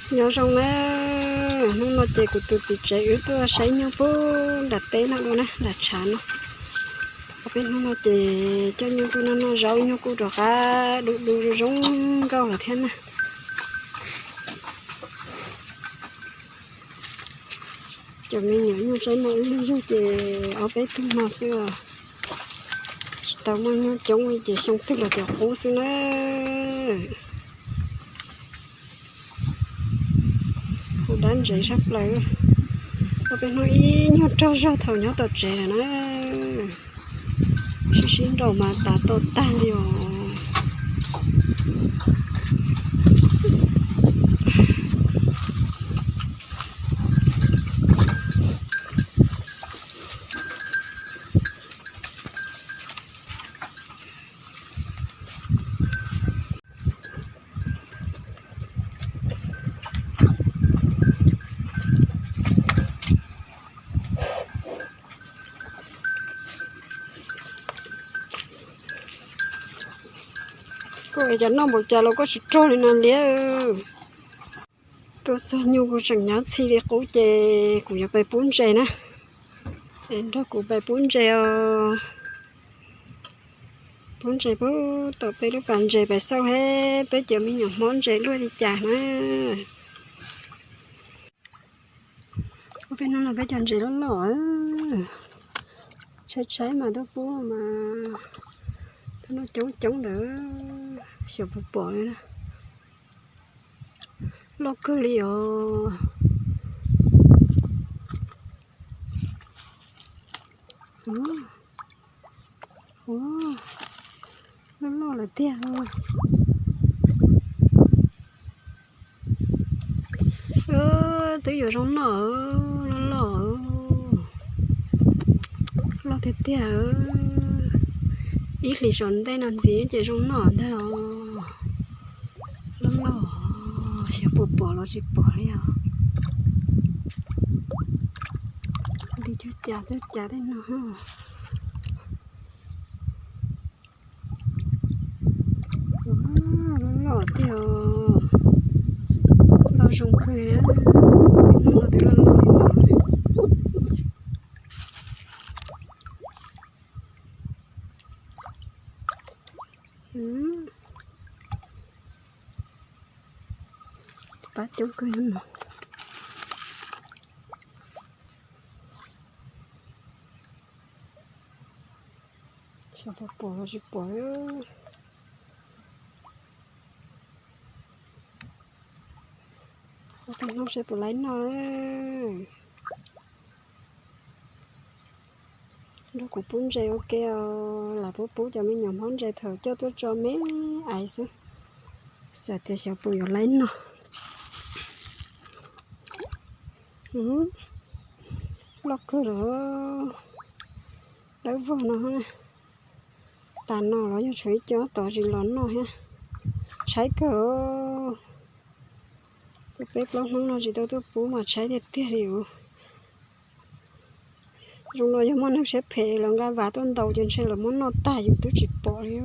Nyob zoo na, hnub no ces kuv tus txiv tsev wb tuaj saib nyuj pub nram teb no dua na, nram tshav no. Ob peb hnub no ces coj nyuj tuaj noj noj zaub, nyuj kuj rov qab du du zoo zoo nkauj lawm thiab na. Cov me nyuam nyuj saib no ib lub zog ces ob peb tug no xwb os. Tsis tau muaj nyuj coob li ces xyoo twg los cov qub xwb na. Kuv dab ntsev sab plaws. Ob peb hnub ib nyuag rog zog thaum nyob tom tsev lawm na. Sib sib nraus mas tas tau tag li os. Koj es cov noj npaum cas los koj tsis rog li no liab. Tuaj txog nyuj kuj tseem nyob txhij li qub ces kuv yuav pais pub ntses na. Es nrog kuv pais pub ntses os. Pub ntses pub tau peb lub pas ntses pais xauj seb peb cov me nyuam hmob ntses luaj li cas na. Ua peb hnub no peb cov ntses loj loj, tshaib tshaib mas tuaj pub mas tuaj noj coob coob ntawd xyov puas pom li na. Loj kawg li os. Ua, loj loj lawm tiag. Twb yuav zoo noj, loj loj, loj tiag tiag. Ib hlis saum ntej no ntxiv ces zoo noj ntag os. Loj loj, xyov puas pom los tsis pom li os. Li cuj cas cuj cas tej no. Loj loj tiag, loj zoo kawg, hnub no twb loj loj li no. Pab coob kawg no. Xyov puas pom los tsis pom. Ua peb hnub seb puas laib noj. Nrog kuv pub ntses ua ke os, lam pub pub cov me nyuam hmob ntses thaum coj tuaj tso me aiv xwb. Xav tias xyov puas yuav laib noj. Loj kawg lawm, dawb vog no. Tas no los yog tshuav ib co tod tsis los noj thiab. Tshaib kawg. Ces peb plaub hnub no tsis tau tuaj pub mas tshaib tiag tiag li os. Zoo no yog muaj neeg siab phem los nqa vas tuaj ntaus ces ntshe lawv muab noj tag yus twb tsis pom li.